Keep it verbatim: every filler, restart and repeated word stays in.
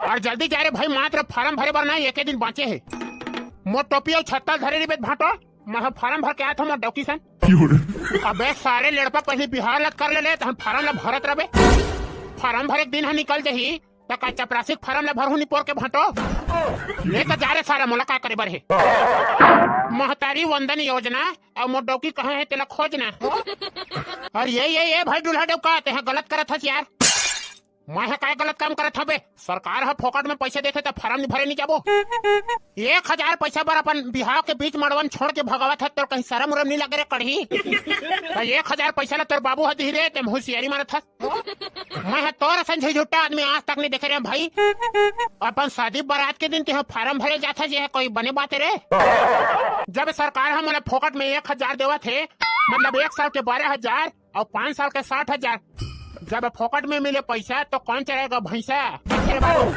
अउ जल्दी जा रे भाई, मात्र फारम भरे बर ना एके दिन बांचे हे। मोर टोपी अउ छत्ता धरे रहिबे भांटो, मैं ह फारम भर के आत हंव मोर डौकी सन। अबे सारे लेड़पा, पहिली बिहाव ल कर ले ले, तहन फारम ल भरत रहिबे। फारम भरे के दिन ह निकल जही, त का चपरासी के फारम ल भरहूं निपोर के भांटो? ले त जा रे सारा, मोला का करे बर हे? महतारी वंदन योजना अउ मोर डौकी कहां हे तेला खोजना। अरे ये, ये, ये भाई दूल्हा डौका, तेहा गलत करत हस यार। मैं ह काय गलत काम करत हंव बे? सरकार ह फोकट में पइसा देथे त फारम नइ भरे नइ जाबो? एक हजार पइसा बर अपन बिहाव के बीच मड़वन छोड़ के भगावत हस, तोर कहीं सरम उरम नइ लगे रे कड़ही? त एक हजार पइसा ल तोर बाबू ह दिही रे, तेम हुसियारी मारत हस। मैं ह तोर असन झुझुट्टा आदमी आज तक नइ देखे रे भाई। अपन शादी बारात के दिन तेहा फारम भरे जाथस, ये कोई बने बात हे रे? जब सरकार ह मोला फोकट में एक हजार देवत हे, मतलब एक साल के बारह हजार अउ पांच साल के साठ हजार, जब फोकट में मिले पइसा त कौन चराएगा भैंसा? अरे बाबू,